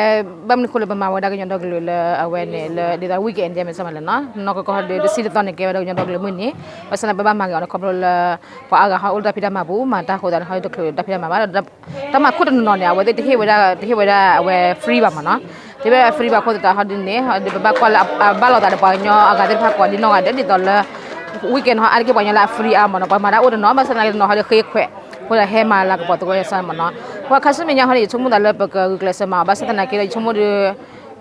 ဘၣ်မနုၤဃိလၢပမၤဝဲဒၣ်ကညီဒီကလုာ်လၢအဝဲန့ၣ်လၢ ဒ်သိး weekend ဒ်မ့ၢ်စ့ၢ်မးလဲၣ်နီၤ နီၢ်ကီၢ်ကီၢ်ဟီဒီး တဆံတသီန့ၣ် ကဲဝဲဒၣ်ကညီဒီကလုာ်မုၢ်နံၤ ဘၣ်ဆၣ်သနာ်က့ ပဘၣ်မၤက့ၤအီၤန့ၣ် ခီဖျိလၢ ပှၤအါဂၤဟီအိၣ်လၢတၢ်ဖံးတၢ်မၤပူၤ မၤတၢ်အဃိသတးန့ၣ် ဟီဒီးတချုးတၢ်ဖံးတၢ်မၤဘၣ်ဒီး တၢ်မၤခိၣ်တနီၤနီၤန့ၣ် အဝဲသ့ၣ်တဟ့ၣ်ဝဲဒၣ် တဟ့ၣ်ဝဲဒၣ်အဝဲ free ဘၣ်မ့ၢ်နီၤ, တဟ့ၣ်ဝဲဒၣ် free ဘၣ်အဃိသတးဟီဒ်န့ၣ် ဒီးပဘၣ်ကွၢ်လၢအဘၣ်လိာ်သးဒီးပှၤကညီအဂၤသ့ၣ်တဖၣ်ကိးဒ်နီၢ်ဂၤဒဲး ဒ်သိးလၢ weekend ဟီအါတက့ၢ်ပှၤကညီလၢအ free အါမ့ၢ်နီၤ ပှၤမၤတၢ်အိၣ်တနီၤ ဘၣ်ဆၣ်သနာ်က့တနီၤဟီဒီးဃ့ခွဲး အဃိဒီးဟဲမၤလၤကပီၤသကိးစ့ၢ်မ့ၢ်နီၤ, ပှၤခါဆူမဲာ်ညါဟီန့ၣ် ယဆိကမိၣ်သးလၢပကဂုာ်ကျဲးစၢးမၤအီၤ ဘၣ်ဆၣ်သနာ်က့ဒီး ယဆိကမိၣ်ဒီး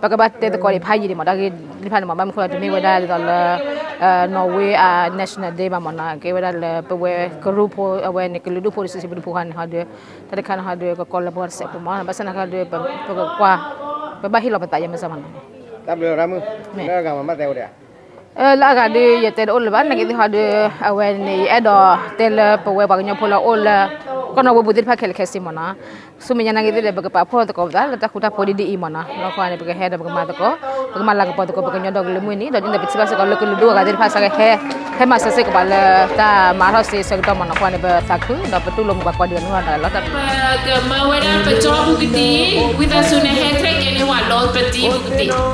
ပကဘၣ်တဲသကိးဒံးဖးယံာ်ဒံးမ့ၢ် တၢ်ဂ့ၢ်သ့ၣ်တဖၣ်န့ၣ်မ့ၢ် ဘၣ်မနုၤဃိလၢတမ့ၢ်ဝဲဒၣ်ဒ်သိးလၢ Norway အ national day ဘၣ်မ့ၢ်နီၤ ကဲဝဲဒၣ်လၢပဝဲကရူၢ်ဖိ အဝဲန့ၣ် ကလုာ်ဒူၣ်ဖိဒီး စံးပဒူဖိဃါန့ၣ်ဟီဒီး တၢ်တခါန့ၣ်ဟီဒီး ကကီလၢပဂီၢ်တစဲးဖိမ့ၢ် ဘၣ်ဆၣ်သနာ်က့ဒီး ပကကွၢ် ပဘၣ်ဟ့ၣ်လီၤပသးယဲမ့ၢ်စ့ၢ်မ့ၢ်နီၤ, တၢ်ဘျုးလီၤမုၢ် လၢအဂၤမၤဘၣ်တဲဝဲဒၣ် လၢအဂၤဒီး ယတဲတအိၣ်လၢၤဘၣ် နာ်က့သ့ၣ်ဟီဒီး အဝဲန့ၣ် ယအဲၣ်ဒိးတဲလၢပဝဲပှၤကညီဖိလၢအိၣ်လၢ ကီၢ်နီၣ်ဝ့ပူၤသ့ၣ်တဖၣ်ခဲလၢာ်ခဲဆ့မ့ၢ်နီၤ, ဆူမဲာ်ညါနာ်က့သ့ၣ်ဒီး ပကပာ်ဖှိၣ်သကိးပသးလၢတၢ်ဃူတၢ်ဖိးဒ်ဒ်အံၤမ့ၢ်နီၤ, လီၤခီန့ၣ် ပကဟဲဒီးပကမၤသကိး ပကမၤလၤကပီၤသကိး ပကညီဒီကလုာ်မုၢ်နံၤ ဒီးဒ်န့ၣ် ပထံၣ်ဘၣ်စ့ၢ်ကီးလၢကလုာ်ဒူၣ်အဂၤသ့ၣ်တဖၣ်စ့ၢ်ကီး ဟဲမၤစၢၤစ့ၢ်ကီးပှၤလၢတၢ်မၤထီၣ်စ့ဆၢကတီၢ်မ့ၢ်နီၤ, လီၤခီန့ၣ် ပသးခုဒီးပတူၢ်လိာ်မုာ်ပှၤကိးဒံးနီၢ်ဂၤဒဲးလီၤ. ပကမၤဝဲဒၣ်ပကၠီပူၤကတံၤ, ဝံသးစူၤန့ၣ် ဟဲတြဲၤကဲန့ၢ်ဝဲလီၤပ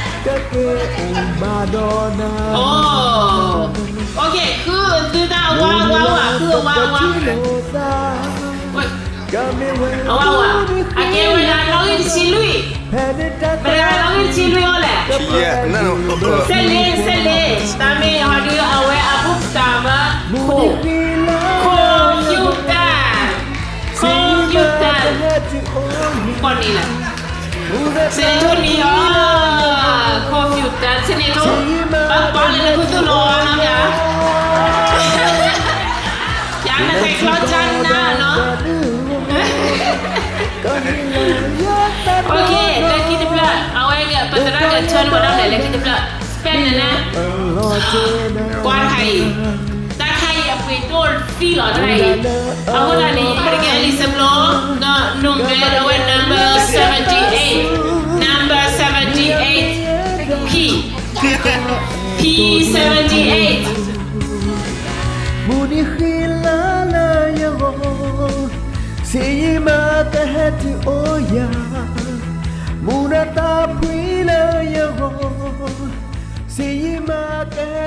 တံၤပူၤကတံၤ အိ, ဃုသုတၢ်အဝါအဝါဝါ ဃုအဝါအဝါ, အဝါဝါ, အကဲဝဲဒၣ်လီၢ်ဂံၢ်တဆံလွံၢ်, မ့ၢ်ဒၣ်လီၢ်ဂံၢ်တဆံလွံၢ်အီၤလဲၣ်, စဲးလ့, စဲးလ့, တၢ်မ့ၢ်ဟီဒုး အဝဲအဘူးကတၢၢ်ဘၣ်, ခိၣ်, ခိၣ်ဖၠူၣ်တၢ်, ခိၣ်ဖၠူၣ်တၢ်, ပီၣ်နံၤလဲၣ် စဲးထိၣ်နံၤအီၤ, ခိၣ်ဖၠူၣ်တၢ် စဲးန့ၣ်ထိၣ်, ဘၣ်ပီၣ်လၢနခူသူၣ်လီၤအီၤနီၢ်ဂၤ, ယၤနသဲးကျီကၢ်နၤနီၤ, လၢခံတဖျၢၣ် အဝဲကဲ ပသရၣ်ကထၢန့ၢ်ဝဲဒၣ်လဲၣ် လၢခံတဖျၢၣ် spend နၤ, ကွၢ်တခါအံၤ တၢ်ခါအံၤအပှ့ၤဒိၣ်သံလီၤတခါအံၤ, အဃိသတးန့ၣ် ပတကဲလံာ်စဲးဘျီ, နမ့ၢ်အဝဲ number seventy eight, number seventy eight, P, P seventy eight, မုၢ်နံၤဃံလၤလၢယဂီၢ်, ဆံးယံာ်မး ကဟဲတုၤအိၣ်ယၤ, မုၢ်နၤသးဖှံလၢယဂီၢ်, ဆံးယံာ်မး ကဟဲ